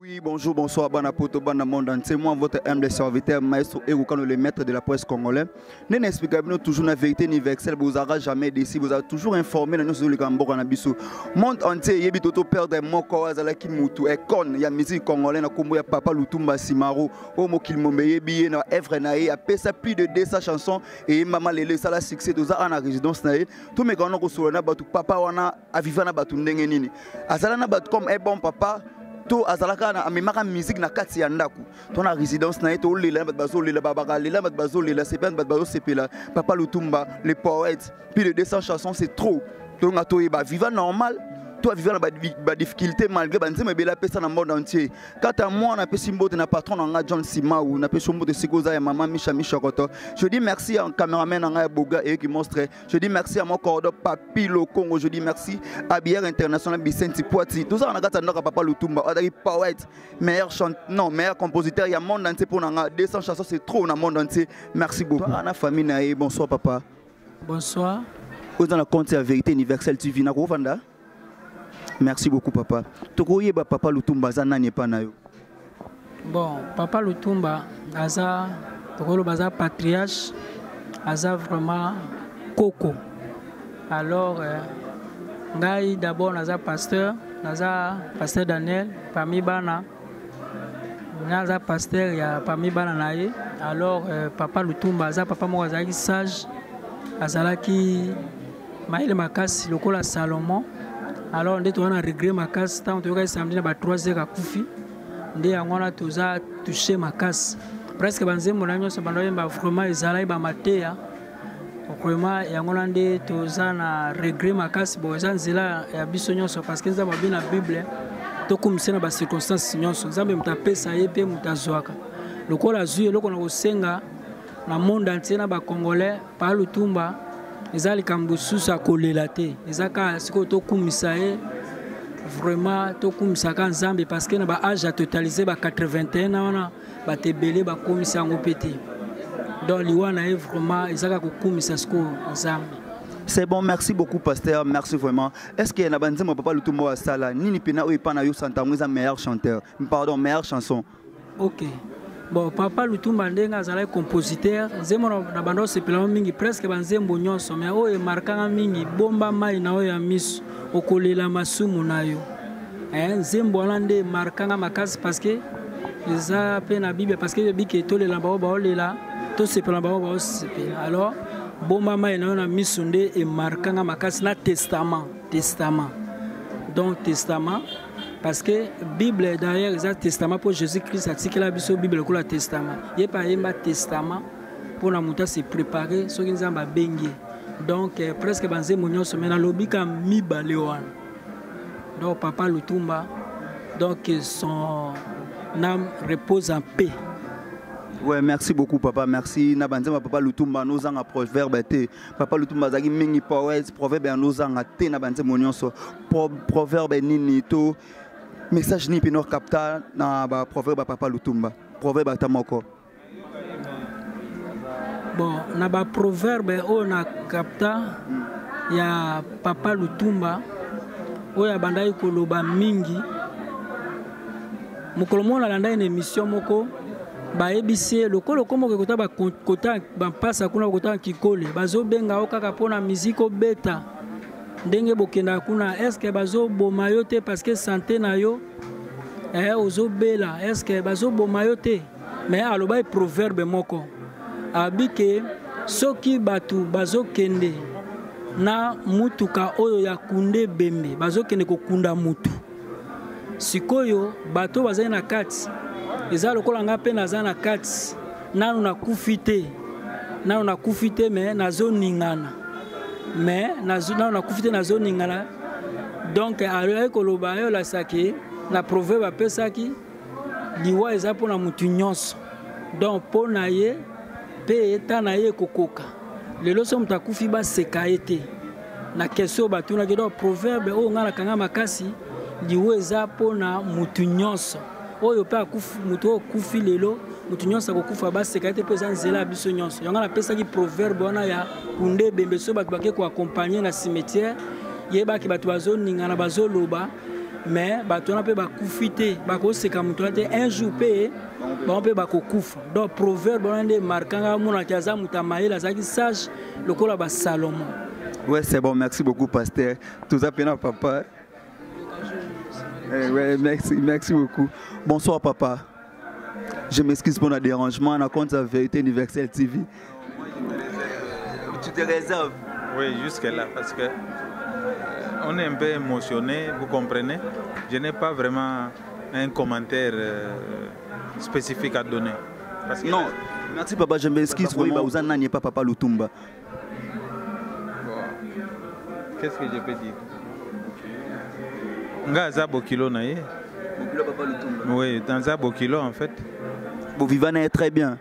Oui, bonjour, bonsoir, bana poto, bana monde entier. Moi, votre humble serviteur, maestro Erukano, le maître de la presse congolaise. Nous n'expliquons toujours la vérité universelle, vous n'aurez jamais déçu, vous avez toujours informé dans nos likambo na biso. Monde entier, yebi toto perdre moko azalaki mutu, icône ya musique congolaise na kombo ya papa Lutumba Simaro, o mokili mombe yebi ye na œuvre na ye, apesa plus de 200 chansons et mama lele sala succès toza na résidence na ye. Tout mes grands ko na batu papa wana aviva na batu ndenge nini. Azala na batu comme un bon papa to azalaka na amemaka musique na kati ya ndako to na résidence na ye tolela bato bazolela babaka lela bato bazolela sepela bato bazosepela. Papa Lutumba le poète, plus de 200 chansons, c'est trop. Tonga toyeba viva normal to aviva na badifficulté malgré banzembo ebele apesa na monde entier. Kata mwana apesi mbote na patron na nga John Simau, napesi mbote sikoyo oza ya mama Misha Mishokoto. Je dis merci à cameraman na nga ya Boga eyeki monstre. Je dis merci à mon cordon Papi Lokongo. Je dis merci à Bière International Bicenti Poiti. Tout ça, on a gâté papa Lutumba. On a dit poète, meilleur chant, non, meilleur compositeur. Il y a monde entier pour nous. 200 chansons, c'est trop dans le monde entier. Merci beaucoup. Toi, la famille, bonsoir papa. Bonsoir. Vous dans la compte la vérité universelle TV. Nako Vanda. Merci beaucoup papa. Tokoyeba papa Lutumba za nani pa na yo. Bon, papa Lutumba aza tokolo baza patriarche, aza vraiment koko. Alors ngai d'abord naza pasteur, naza pasteur Daniel parmi bana. Naza pasteur ya parmi bana na ye. Alors papa Lutumba aza papa moko azalaki sage, azalaki mayele makasi lokola Salomon. Alors nde toza na regret makasi ntango toyokaki samedi na ba 3 heures akufi, nde yango wana toza touché makasi. Presque banzembo na nyonso bando oyemba vraiment ezalaki bamateya vraiment, yango wana nde toza na regret makasi. Bon, eza nzela ya biso nyonso parce que Nzambe abi na Bible tokumisa na bacirconstance nyonso. Nzambe moto apesa ye mpe moto azwaka. Lokola azwi, eloko na kosenga na monde entier na bacongolais, pa Lutumba eza likambo mosusu ya kolela te, eza kaka sikoyo tokumisa ye vraiment, tokumisaka Nzambe parce que na baage ya totalisé ba 81 wana, bato ebele bakomisa yango mpe te. Donc liwa na ye vraiment eza kaka kokumisa sikoyo Nzambe. C'est bon, merci beaucoup pasteur, merci vraiment. Est-ce qu'il y a un papa Lutumba sala nini pena oyo pana yo santango eza meilleur chanteur, pardon, meilleure chanson? OK. Bon, papa Lutumba ndenge azalaki compositeur, nzembo na banda osepelama mingi presque banzembo nyonso, mais oyo emarkanga mingi, "Bomba mai na oyo ya miso, okolela masumu na yo". Nzembo wana nde emarkanga makasi parce que eza mpe na Bible, parce que ebiki tolela bango baolela, tosepela bango baosepela. Alors "Bomba mai na yo na miso" nde emarkanga makasi na "Testament", "Testament". Donc "Testament" parce que Bible d'ailleurs eza testament, mpo Jésus Christ atikela biso Bible lokola testament. Ye mpe ayemba "Testament" mpona moto ase préparer soki Nzambe abengi ye. Donc presque banzembo nyonso, me nalobi ka mibale wana. Donc papa Lutumba, donc son âme repose en paix. Ouais, merci beaucoup papa, merci. Na banzembo papa Lutumba nozanga proverbe te. Papa Lutumba azalaki mingi poète, proverbe ya nozanga te na banzembo nyonso. Proverbe nini to message nini pino capta na ba proverbe ya papa Lutumba? Proverbe ata moko. Bon, na ba proverbe oyo na capta ya papa Lutumba, oyo abandaki koloba mingi, mokolo moko nalandaki na émission moko, bayebisi ye lokola okomboka kota bakota bampasa kuna, bakota kikole, bazobenga yo kaka mpona miziki obeta, ndenge bokendaka kuna, est-ce bazoboma yo te? Parce que santé na yo ozobela, est-ce bazoboma yo te? Mais alobaki proverbe moko, abi ke soki bato bazokende na mutuka oyo ya kunde bembe, bazokende kokunda mutu, sikoyo bato bazali na kati, eza lokola nga mpe naza na kati, nanu nakufi te, nanu nakufi te, me nazoningana, me nanu nakufi te, nazoningana. Donc ayaki koloba, ayolasaki na proverbe apesaki, liwa eza mpona motu nyonso. Donc mpo na ye mpe ta na ye ekokoka lelo, so moto akufi baseka ye te na question oyo batunaki. Donc proverbe oyo ngai nakanga makasi, liwa eza mpona motu nyonso oyo mpe akufi, motu oyo akufi lelo, motu nyonso akokufa, baseka ye te mpo eza nzela ya biso nyonso. Yango napesaki proverbe wana ya kunde ebembe, so bato bake koaccompagner na cimetière, yebaki bato bazoningana, bazoloba. Mais bato wana mpe bakufi te, bakoseka moto wana te, un jour mpe bango mpe bakokufa. Donc proverbe wana nde markanga, amonaki aza moto ya mayele, azalaki sage lokola basalomon. Ouais, c'est bon, merci beaucoup, pasteur. Tout ça, papa. Eh, ouais, merci, merci beaucoup. Bonsoir, papa. Je m'excuse pour le dérangement. On compte la Vérité Universelle TV. Tu te réserves? Oui, jusque-là, parce que on est un peu émotionné, vous comprenez. Je n'ai pas vraiment un commentaire spécifique à donner. Parce que non, merci papa, je m'excuse. Oui, bah, vous pas papa Lutumba. Bon. Qu'est-ce que je peux dire? Nga aza bokilo na ye. Bokilo papa Lutumba. Oui, dans un bokilo en fait. Vous vivez très bien.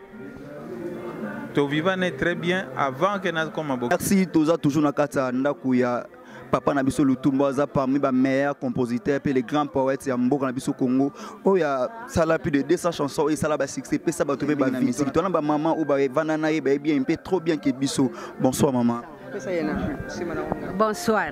To vivane très bien avant que na koma bokilo. Merci, toza toujours na kati ndako ya papa na biso Lutumba, aza parmi ba meilleurs compositeurs pe les grands poètes ya mboka na biso Congo. Oyo asala plus de 200 chansons et sala ba succès pe sa bato pe ba musique. Tona ba maman ou ba vana na ye ba bien pe trop bien que biso. Bonsoir maman. Bonsoir.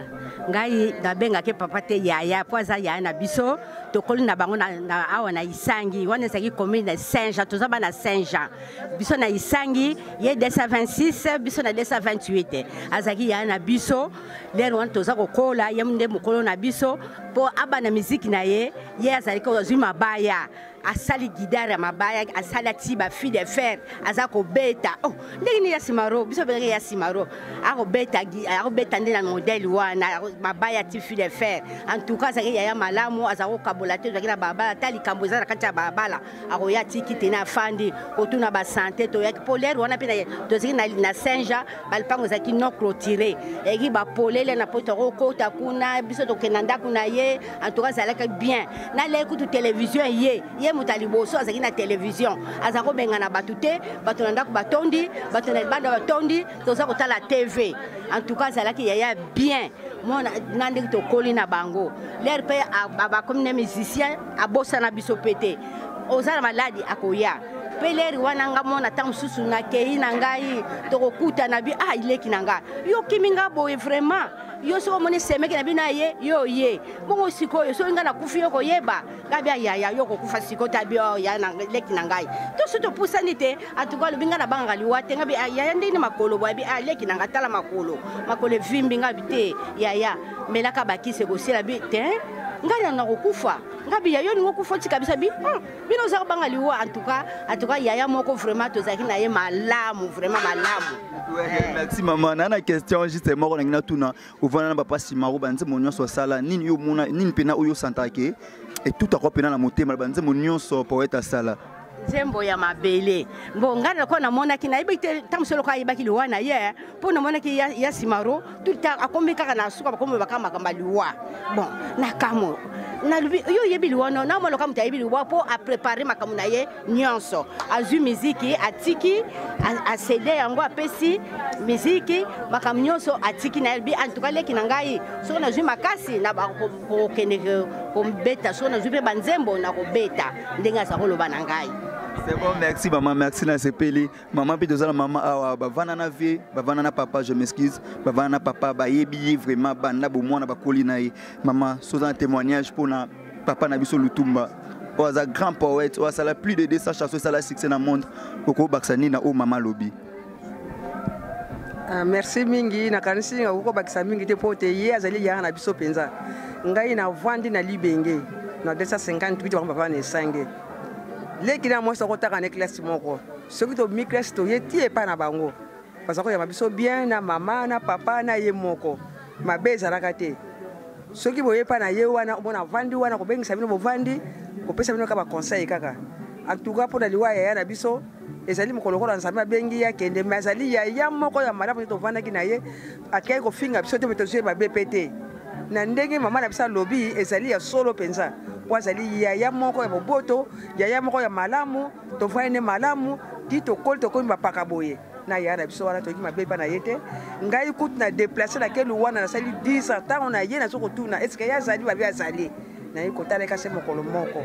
Ngai nabengaki papa te yaya po aza yaya na biso, tokoli na bango na awa na Isangi, wana ezalaki commune na Saint-Jean, toza bana Saint-Jean. Biso na Isangi, ye 226, biso na 228. Azalaki yaya na biso, lelo wana toza kokola, ye nde mokolo na biso po abana miziki na ye, ye azalaki kozwi mabaya. Asali guitare ya mabaya, asali ati ba fil de fer, aza kobeta. Oh, ndenge nini ya Simaro, biso bengaki ya Simaro, akobeta akobeta nde na modèle wana, mabaya ati fil de fer. En tout cas, azalaki yaya malamu, aza kokabola te, azalaki na balabala, ata likambo eza na kati ya balabala, akoya atiki te na afandi, kotuna ba santé, toyaki po lere wana mpe tozalaki na Saint-Jean, balipango ezalaki non clôturé, eyaki bapolele na po tokokota kuna, biso tokenda ndako na ye. En tout cas, azalaki bien. Naleki kutu télévision ye, ye moto ya liboso azalaki na télévision, aza kobengana bato te, bato na ndako batondi, bato na libanda batondi, toza kotala TV. En tout cas, azalaki yaya bien. Mona na ndenge tokoli na bango. Lere mpe bakomi na musicien, abosana biso pe te. Oza na maladi akoya. Pe lere wana nga mona ntango mosusu nakei na ngai, tokokutana bi, ah, ileki na nga. Yo kimi nga boye vraiment. Yo soki omoni semeki na bino ye, yo ye. Bongo sikoyo, soki nga nakufi yo koyeba, nga bia yaya, yo kokufa sikoyo, ta bia, oh, ya na, leki na ngai. To soki topusani te, en tout cas, alobi nga nabangaka liwa te, nga bi, ah, yaya ndenge makolo boye, bi, ah, leki na nga, tala makolo. Makolo evimbi nga bi te, yaya, melaka bakisi ekosila bi te, nga na nakokufa. Nga bi, ya yo olingi okufa otika biso, bi, bino oza kobanga liwa. En tout cas, en tout cas, yaya moko vraiment tozalaki na ye malamu, vraiment malamu. Ouais, merci maman. Nana question juste moko na ngina tuna ovana na papa Simaro ba nzembo nyonso asala nini yo mona nini pena oyo santake et tout akwa pena na motema ba nzembo nyonso poète asala. Nzembo ya mabele. Bon, ngai nakola namonaki, nayebi te, ntango mosusu eloko ayebaki liwa na ye, mpo namonaki ya Simaro, tout le temps, akomi kaka na suka, bakomi baka makambo ya liwa. Bon, na kamwe. Nalobi, yo oyebi liwa no, na moloka moto ayebi liwa mpo aprepare makambo na ye nyonso. Azwi miziki, atiki, asede yango, apesi miziki, makambo nyonso atiki na ye. Bi, en tout cas, leki na ngai, soki nazwi makasi, na ba-, kokende kobeta, soki nazwi mpe banzembo, na kobeta. Ndenge aza koloba na ngai. C'est bon, merci maman, merci na sepeli. Maman pe tozala maman awa, bavanda na vie, bavanda na papa, je m'excuse, bavanda na papa, bayebi ye vraiment banda bomwana bakoli na ye. Maman, soza un témoignage pour na papa na biso Lutumba. Oyo aza grand poète, oyo asala plus de 200 chansons, esala succès na monde. Okobakisa nini na oyo mama alobi? Ah, merci mingi, nakanisi nga kokobakisa mingi te po te ye azali yaya na biso mpenza. Ngai navandi na Libenge na 258 bango papa na Esange. Leki na mwasi akotaka na classe moko. Soki tobimi classe toye ti epai na bango. Baza koyamba biso bien na mama na papa na ye moko. Mabe ezalaka te. Soki boye epai na ye wana, omona avandi wana kobengisa bino bovandi, kopesa bino kaka ba conseil kaka. En tout cas mpona liwa ya yaya na biso ezali mokolo lokola Nzambe abengi ye akende, mais azali yaya moko ya malamu nde tovandaki na ye, akei kofinga biso te, mpe tozwi ye mabe pe te. Na ndenge mama na biso alobi ezali ya solo mpenza, po azali yaya moko ya boboto, yaya moko ya malamu, tovandi ne malamu ti tokoli, tokomi bapaka boye na yaya na biso wana, toyoki mabe epai na ye te. Ngai kutu na déplacer na kelu wana, nasali 10 ans, ntango na ye nazo kotuna est-ce que ye azali, babi azali, naye kotala ye kasi mokolo moko.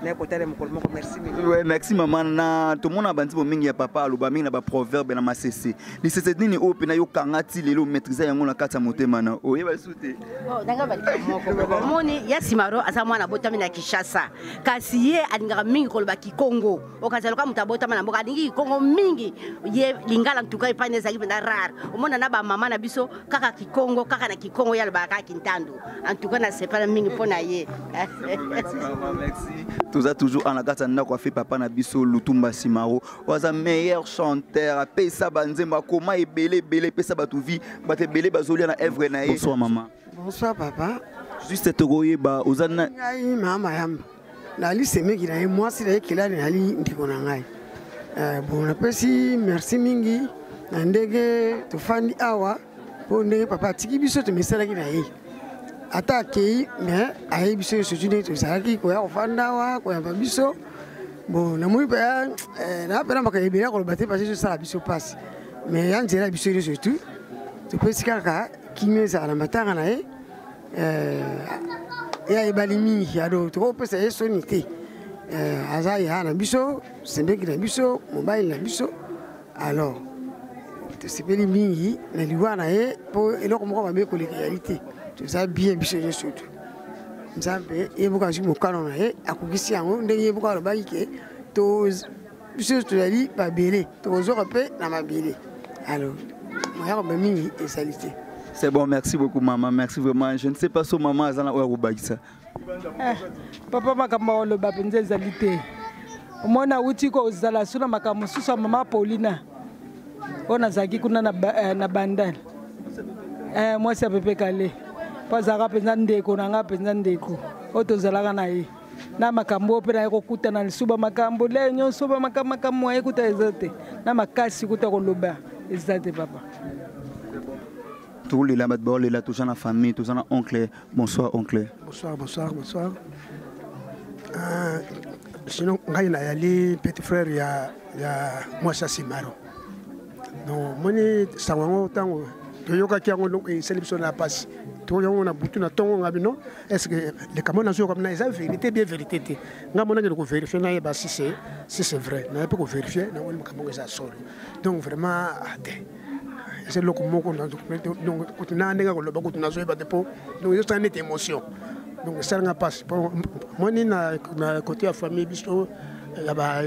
Naye kotala mokolo moko. Merci mingi. Ouais, merci mama. Na tomona banzembo mingi ya papa, aloba mingi na baproverbe na masese. Lisese nini oyo mpena yokanga ti lelo, maîtrise yango na kati ya motema na oyeba lisusu te? Nanga balika moko omoni ya Simaro aza mwana abotami na Kinshasa, kasi ye alingaka mingi koloba Kikongo. Okanisa loka moto abotama na mboka, alingi Kikongo mingi. Ye Lingala ntuka epai ezalaki mpenza rare. Omona na bamama na biso kaka Kikongo, kaka na Kikongo ye alobaka kaka Kintandu. En tout cas nasepela mingi mpo na ye. Merci mama, merci. Toza toujours na kati ya ndako afe papa na biso Lutumba Simaro, oyo aza meilleur chanteur, apesa banzembo, akoma ebele ebele, epesa bato vie, bato ebele bazolia na œuvre na ye. Bonsoir mama. Bonsoir papa. Juste tokoyeba oza na Ngai mama yamba, nali semeki na ye, mwasi na ye Kelani, nali ndeko na ngai. Bon, napesi merci mingi na ndenge tofandi awa, mpo ndenge papa atiki biso, tomesalaki na ye. Ata akei, mais ayebi biso surtout ndenge tozalaki koya kofanda awa, koyamba biso. Bon, namoni mpe naa mpena makambo ebele ya koloba te, parce ezosala biso mpasi, mais ya nzela biso nyonso surtout topesi kaka kimia ezala na matanga na ye. Ye ayebali mingi, ado tokopesa ye soni te. Aza ya na biso, sembeki na biso, mobali na biso. Alors tosepeli mingi na liwa na ye, mpo eloko moko mabe koleka ezali te. Toza bien biso nyonso tu. Nzambe ye moko azwi mokano na ye, akokisi yango ndenge ye moko alobaki ke to biso tozali mabele, tokozwaka mpe na mabele. Alors moya koba mingi ezali te. C'est bon, merci beaucoup maman, merci vraiment. Je ne sais pas so maman aza na oyo akobakisa. Papa, makambo oloba mpenza ezali te. Omoni awuti kozala so na makambo mosusu ya mama Paulina oyo nazalaki kuna na Bandal, mwasi ya Pepe Kale, mpo azalaka mpenza ndeko na nga, mpenza ndeko oyo tozalaka na ye na makambo oyo mpe naye kokutana lisusu. Bamakambo le nyonso, bamakambo makambo aye kuta eza te na makasi kuta koloba eza te, papa. Tokolela, bato baolela. Toza na famille, toza na oncle. Bonsoir oncle. Bonsoir, bonsoir, bonsoir. Sinon ngai nayali petit frère ya mwasi ya Simaro. Donc moni sango yango, ntango toyokaki yango, donc esali biso na pasi. Toyoki yango na butu, na ntongo nga bino, est ce que likambo nazoyoka na eza vérité bien vérité te? Nga monaki na kovérifie, nayeba si c'est vrai. Naye mpe kovérifie, namoni makambo yango eza solo. Donc vraiment te, eza eloko moko donc kutu na ndenge koloba kutu nazoyeba te, mpo donc ezosala neti émotion. Donc esalanga mpasi, mpo moni na côté ya famille biso ya ba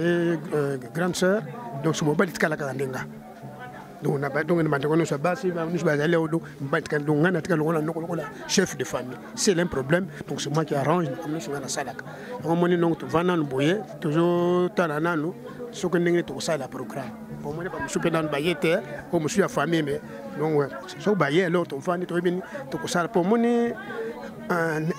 grande sœur, donc so mobali tikala kaka ndenga. Donc na donc na bandeko nyonso ya basi nyonso bazali awo, donc mobali tikala, donc ngai natika lokola noko, lokola chef de famille. C'est un problème, donc c'est moi qui arrange makambo nyonso ngai nasalaka yango. Moni donc tovanda nanu boye, tozotala nanu soki ndenge tokosalela programme. Omoni bamosusu mpe nanu baye te, oyo mosusu ya famille, mais donc soki baye, alors tovandi, toyebi tokosala. Mpo omoni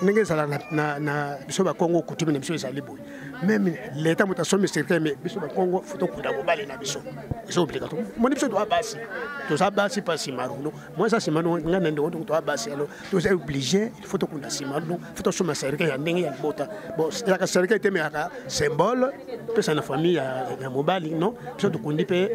ndenge ezala na biso Bakongo, coutume na biso ezali boye: même leta moto asombi cercueil, mais biso Bakongo faut tokunda mobali na biso, eza obligatoire. Moni biso toza basi, toza basi mpa Simaro. Donc moi eza Simaro, ngai na ndeko, donc toza basi, alors toza obligé, il faut tokunda Simaro. Donc faut tosomba cercueil ya ndenge ya libota. Bon, ezalaka cercueil te, mais yaka symbole pesa na famille ya mobali. Non, biso tokundi mpe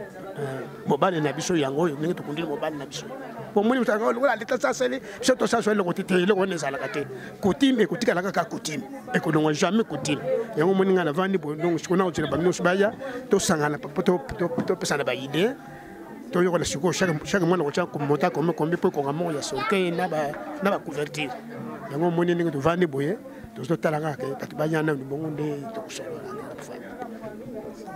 mobali na biso, yango oyo ndenge tokundi mobali na biso. Po moni lokola leta saseli biso, tosaswa eloko te te, eloko wana ezalaka te. Coutume ekotikala kaka coutume, ekolongwa jamais coutume yango. Moni ngai navandi boye, donc sikoyo nakozela bango nyonso baya, tosangana po topesana baidée, toyokola. Sikoyo chaque mwana kotya montant combien combien mpo ekonga moko ya cercueil na bacouverture yango. Omoni ndenge tovandi boye, tozotala kaka bato baya nanu, bongo nde tokosolola.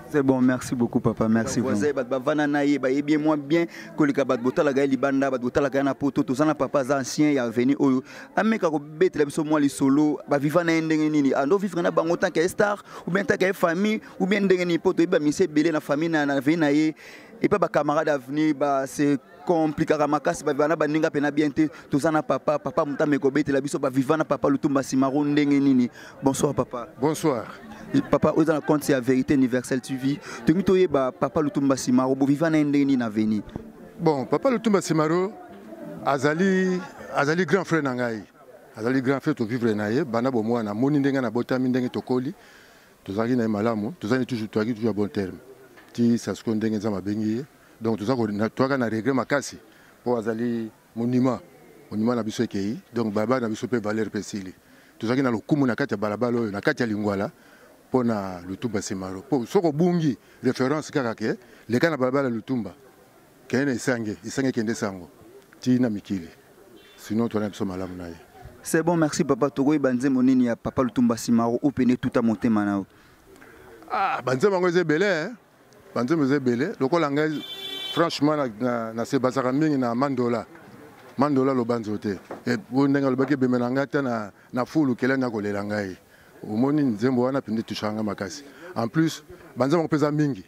C'est bon, merci beaucoup papa, merci. Voisin, bato bavanda na ye, bayebi ye mwa bien koleka bato botalaka ye libanda, bato botalaka ye na poto. Toza na papa, aza ancien ya avenue oyo, ameka kobetela biso mwa lisolo baviva na ye ndenge nini, ando vivre na bango tant que star ou bien tant que famille ou bien ndenge nini, po toyebi bamisi ebele na famille na avenue na ye epa bacamarade avenue ba se compliquaka makasi, baviva na baninga mpena bien te. Toza na papa, papa moto ameka kobetela biso baviva na papa Lutumba Simaro ndenge nini. Bonsoir papa. Bonsoir. Papa, oyo eza na compte ya Vérité Universelle TV. Tolingi toyeba papa Lutumba Simaro, boviva na ye ndenge nini na avenue? Bon, papa Lutumba Simaro azali grand frère na ngai, azali grand frère. Tovivre na ye banda bomwana, namoni ndenge nabotami, ndenge tokoli, tozalaki na ye malamu, tozali toujours, tozalaki toujours ya bon terme ti sasiko ndenge Nzambe abengi ye. Donc toza na regret makasi, mpo azali monument, monument na biso ekei. Donc balabala na biso mpe valeur mpe esili. Tozalaki na lokumu na kati ya balabala oyo, na kati ya Lingwala. mpo na Lutumba Simaro. Mpo soki obungi référence kaka ke leka na balabala Lutumba, kende na Isange, Isange kende sango ti na mikili. Sinon toza na biso malamu na ye. C'est bon, merci papa. Tokoyeba nzembo nini ya papa Lutumba Simaro opene tuta motema na yo? Ah, banzembo yango eza ebele, eh? Banzembo eza ebele. Lokola ngai franchement nasebasaka mingi na Mandola. Mandola lobanzo te. Oyo ndenge alobaki ebembe na ngai ata na fulu kelani akolela ngai. Omoni nzembo wana mpenza etushaka ngai makasi. En plus banzembo yango mpe eza mingi.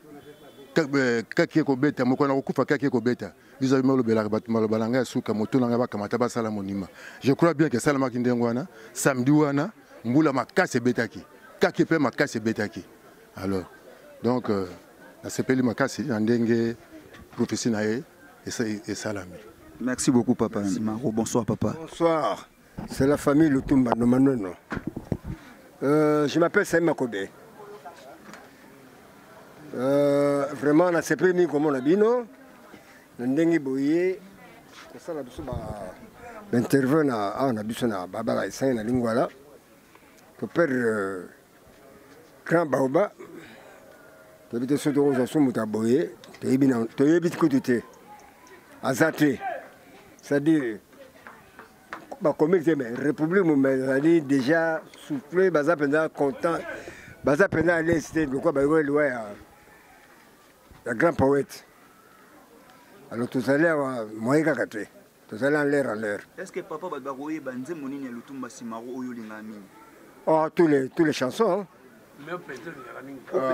Kaki ekobeta, mokolo na kokufa kaki ekobeta. Vis-à-vis malobelaka bato maloba na ngai ya suka, moto na ngai bakamata basala monima. Je crois bien que esalamaki ndenge wana, samedi wana mbula makasi ebetaki, kaki mpe makasi ebetaki. Alors donc nasepeli makasi na ndenge prophétie na ye esalami. Merci beaucoup papa Simaro. Bonsoir papa. Bonsoir, c'est la famille Lutumba Nomanono. Je m'appelle Saïm Makobe. Vraiment nasepeli mingi komona bino na ndenge boye kosala biso ba interview na awa na biso na babala esangi na Lingwala. To perdre grand baoba toyebi te soki tokozwa so moto ya boye, toyebi kutu te aza te, c'est-à-dire bakomi te, mais république moma ezali déjà soufflé, baza mpenza content, baza mpenza à l'aise te lokola bayoki liwa ya grand poète. Alors tozali awa moye kaka te, tozali en l'air, en l'air. Est-ce que papa bato bakoyeba nzembo nini ya Lutumba Simaro oyo olingaka mingi? Oh, tous les chansons, hein.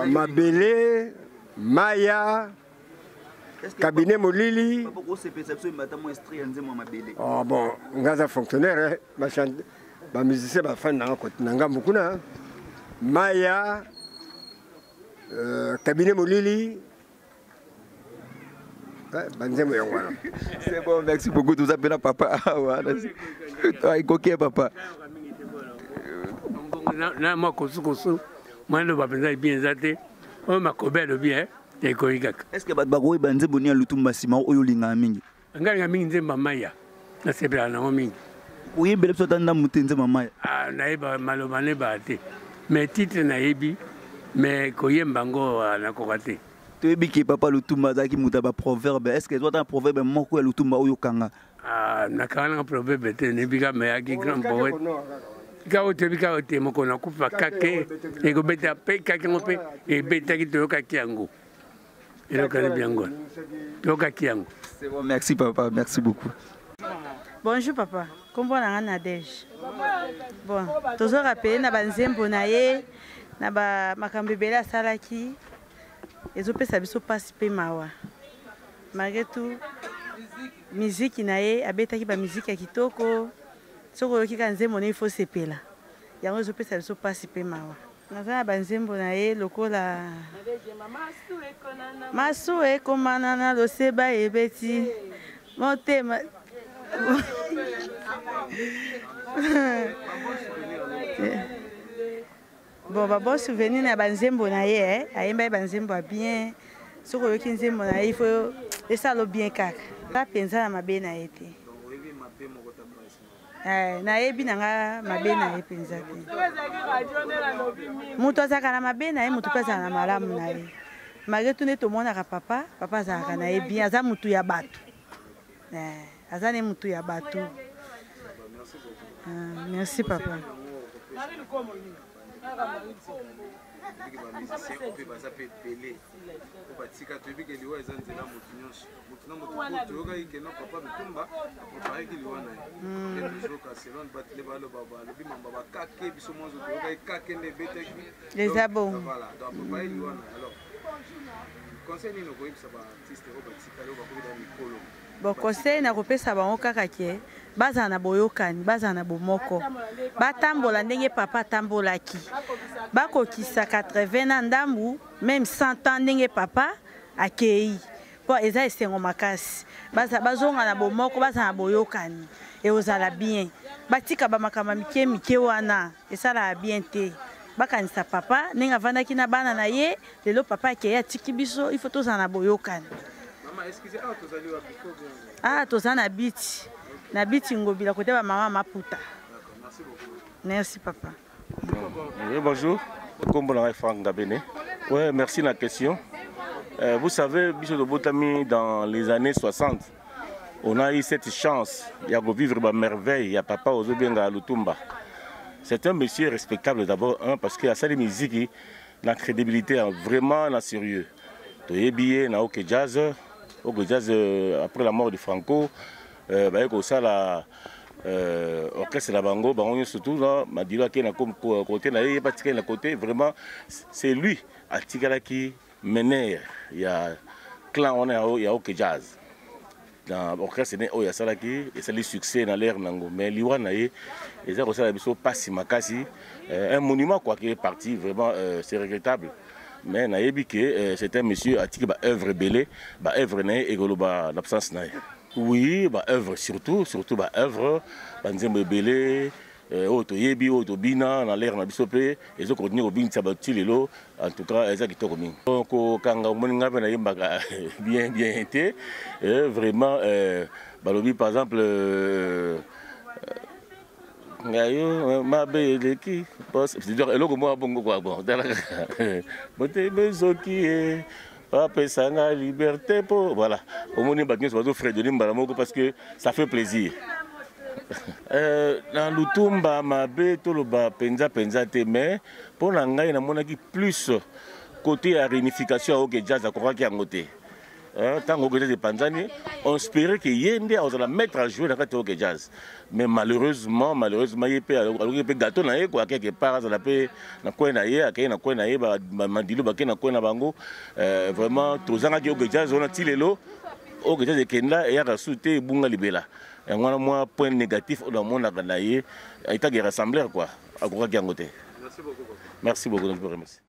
Mabele, Maya, Cabinet Molili. Papa, okosepelisa biso mbata mwa esprit ya nzembo ya Mabele? Oh, bon, nga aza fonctionnaire, hein. Ba musicien bafandi nanga kote na ngambo kuna. Maya, Cabinet Molili, banzembo yango wana. C'est bon, merci beaucoup. Toza mpe na papa awa. Ekoki papa. Na mwa kosukosu mwa loba mpenza bien eza te oyo Makobe alobi ekoki kaka. Est ce que bato bakoyeba nzembo nini ya Lutumba nsima oyo olingaka mingi? Ngai alinga mingi nzembo ya Maya, nasepelaka nango mingi. Oyembela biso ata ndambu te nzembo ya Maya? Ah, nayeba maloba nayebaka te, mais titre nayebi, mais koyemba yango nakoka te. Toyebi ke papa Lutumba azalaki moto ya baproverbe. Est ce que ata na proverbe moko ya Lutumba oyo okanga? Ah, nakanga nanga proverbe te, nayebi kaka mayaki grand poète kaka oyo toyebi kaka te mokolo nakufa kake ekobeta mpe kake yango mpe ebetaki, toyokaki yango, elokani yango, toyokaki yango. C'est bon, merci papa, merci beaucoup. Bonjour papa, kombo na nga Nadège. Bon, tozo rappeler na banzembo na ye na ba makambo ebele asalaki, ezopesa biso mpasi mpe mawa. Malgré tout, miziki na ye abetaki bamiziki ya kitoko, soki oyoki kaka nzembo na ye ifo sepela, yango ezopesa biso mpasi mpe mawa. Naza na banzembo na ye lokola masu ekomana na loseba ebeti motema. Bon, ba bon souvenir na banzembo na ye, ayemba ye banzembo ya bien, soki oyoki nzembo na ye il faut esala bien kaka. Nga mpenza na mabe na ye te, nayebi na nga mabe na ye mpenza te. Moto azalaka na mabe na ye, moto mpe azalaka na malamu na ye. Malgré tout nde tomonaka papa, papa azalaka na ye bien, aza motu ya bato, aza ne motu ya bato. Merci papa. Bamusicien mpe baza mpe ebele po batika, toyebi ke liwa eza nzela motu nyonso, motu na motu. Po toyokaki keno papa Lutumba aprepareki liwa na ye, nde tozoka selon bato nde baloba, balobi mamba bakake biso mwanzo toyokaki kake nde ebetaki. Eza bongo. Voilà, donc aprepare liwa na ye. Alors conseil nini okoyebisa baartiste oyo batikali, oyo bakoki na mikolo? Bon, conseil nakopesa bango kaka ke bazala na boyokani, bazala na bomoko, batambola ndenge papa atambolaki, bakokisa 80 na ndambu, même 100 ans ndenge papa akei, mpo eza esengo makasi. Bazonga na bomoko, bazala na boyokani, ekozala bien. Batika bamakambo mike mike wana esalaka bien te. Bakanisa papa ndenge avandaki na bana na ye. Lelo papa akei, atiki biso, il faut tozala na boyokani. Ah, toza na biti, na biti Ngobila, kote bamama maputa. Merci papa. Oui, bonjour. Kombo na ngai Franck Ngabene. Ouais, merci na question. Vous savez, biso tobotami dans les années 60. On a eu cette chance ya kovivre ba merveille ya papa ozobenga Lutumba. C'est un monsieur respectable d'abord, un, parce que asali miziki na crédibilité, hein, vraiment na sérieux. Toyebi ye na OK Jazz, OK Jazz après la mort de Franco, baye kosala orchestre na bango, bango nyonso tout na Madilo akei na côté na ye, ye batikali na côté. Vraiment, c'est lui atikalaki meneur ya clan wana ya OK Jazz. Na orchestre ne oyo asalaki esali succès na l'air nango, mais liwa na ye eza kosala biso pasi makasi, un monument quoi qui est parti, vraiment c'est regrettable. Mais nayebi ke c'est un monsieur atiki ba œuvre ebele, ba œuvre na ye ekoloba l'absence na ye. Oui, ba œuvre surtout, surtout ba œuvre, ba nzembo ebele oyo toyebi, oyo tobina na l'air na biso mpe ezokontinue kobinisa bato ti lelo. En tout cas eza kitoko mingi. Kokanga omoni ngai mpe nayembaka bien bien te, vraiment balobi par exemple ngai yo mabe eleki eloko moko bongo quoi. Bon, tala kaka motema ezoki ye bapesa nga liberté mpo voilà, omoni bato nyonso bazofredonner mbala moko parce que ça fait plaisir. Na Lutumba mabe toloba mpenza mpenza te, mais mpo na ngai namonaki plus côté ya réunification ya OK Jazz, akokaki yango te. Ntango OK Jazz epanzani, on espérait ke ye nde akozala maître à jouer na kati ya OK Jazz, mais malheureusement ye mpe aloki mpe gâteau na ye quoi, quelque part azala mpe na coin na ye, akei na coin na ye, Madilu bakei na coin na bango. Vraiment tozangaki OK Jazz wana ti lelo. OK Jazz ekenda, eyaka su te, ebunga libela. Yango wana mwa point négatif oyo namonaka na ye etake rassembleur quoi, akokaki yango te. Merci beaucoup. Merci beaucoup, je vous remercie.